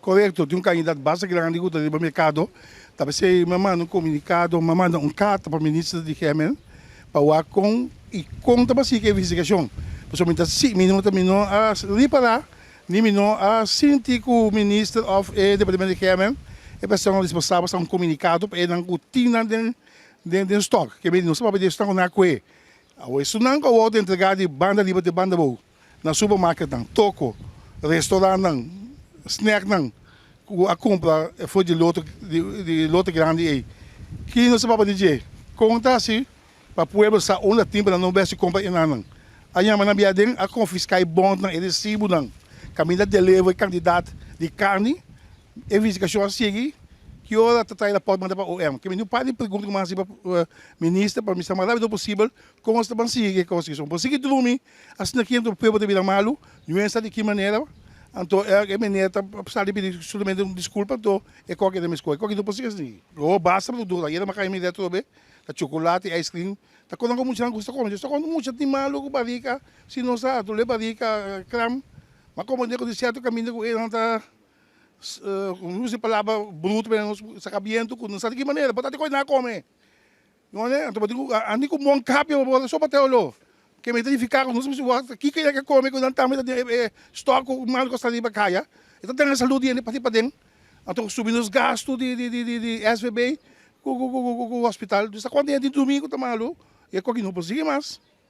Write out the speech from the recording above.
Korekto, tin un kandidat basta grandi ku ta riba merkado, ta p'esei mi a manda un komunikado, mi a manda un karta pa minister di GMN pa wak kon i kon ta basí ku e investigashon. Pasobra mi ta si, mi no ta mi no a ripará ni mi no a sinti ku minister òf e departamento di GMN e persona responsabel sa un komunikado pa esnan ku tin nan den den stòk. Ke mei nos ta papia di esnan ku nan a kue. Awor esunnan ku a wòrdu entregá di banda riba te banda abou. Na supermarketnan, toko, restaurantnan, snacknan ku a kumpra for di lote di lote grandi ei. Ki nos ta papia di dje? Kon ta hasi pa pueblo sa unda tin pa nan no bes di kompra enanan? A yama nan bia aden, a konfiská e bòntnan, e resibunan, kaminda deliver e kantidat di karni. E investigashon a sigui ki ora ta trae rapòrt manda pa OM. Ke mi tin un par di pregunta ku mi a hasi pa minister pa mi sa mas rápido posibel kon nos ta ban sigui ku e kos aki. Bo sigui drumi Asina ki enton pueblo ta bira malu, ñuen sa di ki manera, anto e meneer ta sali pidi solamente un disculpa, anto e koki ta mescua, e koki no por sigui asina. Lo basta pa dura, ayera mi a cay mi retro be, ta chocolate, ice cream, ta cosnan cu muchanan gusta come, ta cuando mucha tin malu cu barica, si no sa dole barica, cram, ma comprende cu di cierto caminda cu enan ta, no usa e palabra bruto, pero nos saca biento cu no sa di ki manera, por ta di coy nan a come. No ne, anto bo tin ku andi ku bon kapia pa bo so pa te oló. Ke mi ta nifiká ku nos mester wak kiko e ke kome ku nan tambe ta den e stòk ku mal ku a sta riba kaya. E ta tene salú di hende parti paden. Anto subi nos gastu di di di di SVB ku ku ku ku hospital. Sa kuantu hende tin drumí ku ta malu. E koki no por sigui mas.